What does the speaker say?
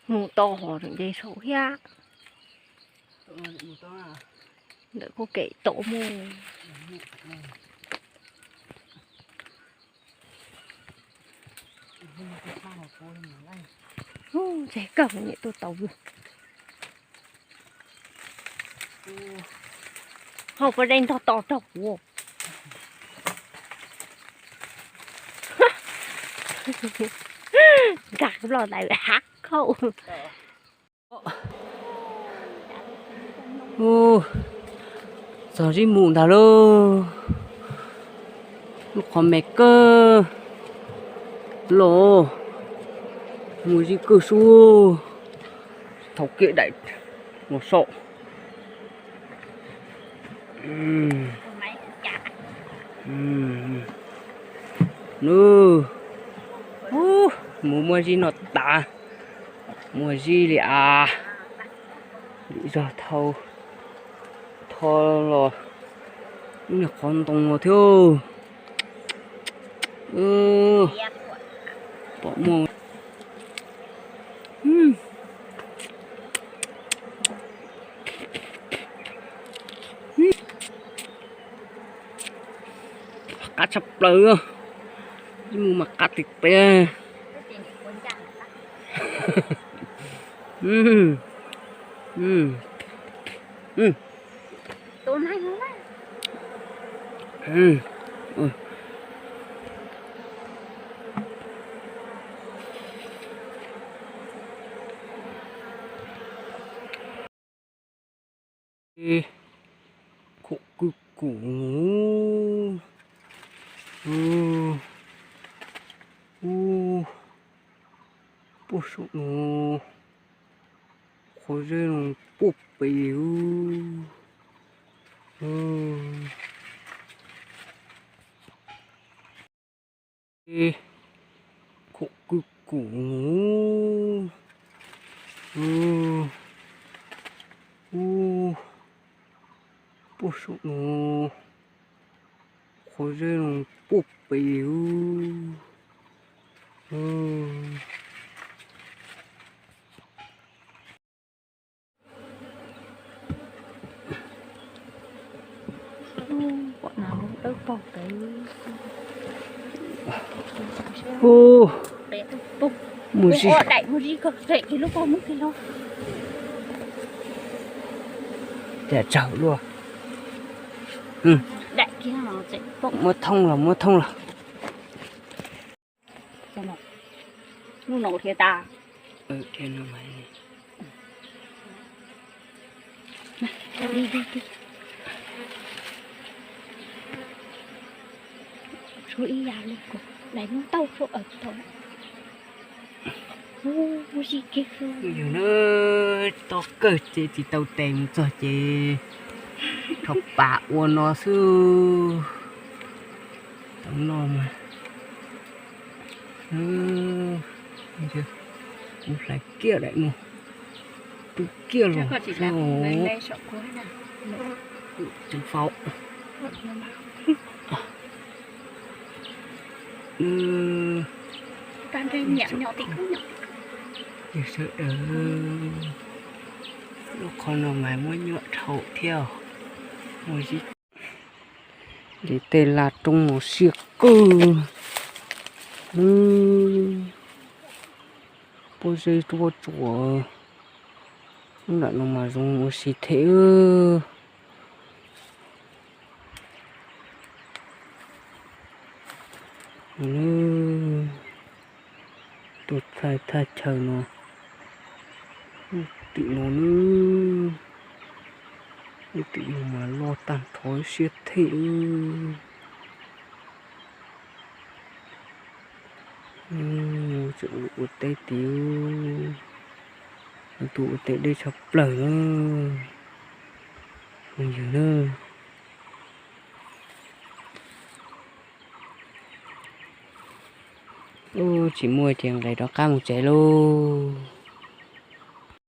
Mus tau hov nce saum thiab. Ntawm kuj kev tau mus. Ub, ntseg kawg niam tuaj tau yus. Hauv pob zeb ntog to rau kuv. Nkag los lawm hav khauj. Ub, txog zib mus ntag lauj. Lub qhov me kawg los mus zib kawg xwb. Thaum kiag daim los saum. Nws, ub, mus muaj zib no tas, muaj zib li as. Lim zog thau, tho los ib niag qhov ntoo no thiab. Pom muaj qab tshaj plaws, ib mus mas qab tiag tiag. Khoom kwj kum, ub, puag saum no, qhov zeb no puag pem. Khoom kwj kum, ub, puag saum no, qhov zeb no puag pem. Ub, mus zib, cas tsawg luaj. Muab thooj los, muab thooj los. Hnub no dhia tas. Tshuav ib yam li kuv daim nub tauj suab awm tau. Ub, ua si kiag xwb. Yus na, toj kawg ces tsis tau tes mus txog ces rho pas ua no xwb. Tau noj mas. Mus hlais kiag daim no, pw kiag los. Tseem faus. Sawv daws, lub qhov no mas muab nyuaj dhau thiab. Ua zib, ces tej laj roob no siab kawg. Pob zeb ruaj tsuas, lub nram no mas zoo ua si thiab. Tuaj txhais thaj chaw no, tim no na, tim no mas loj tag nrho siab thiab. Ub, tseem ua teb tid, tus ua teb deb tshaj plaws na, phooj ywg na. Ub, tsis muaj ces nqes rov qab mus tsev lauj.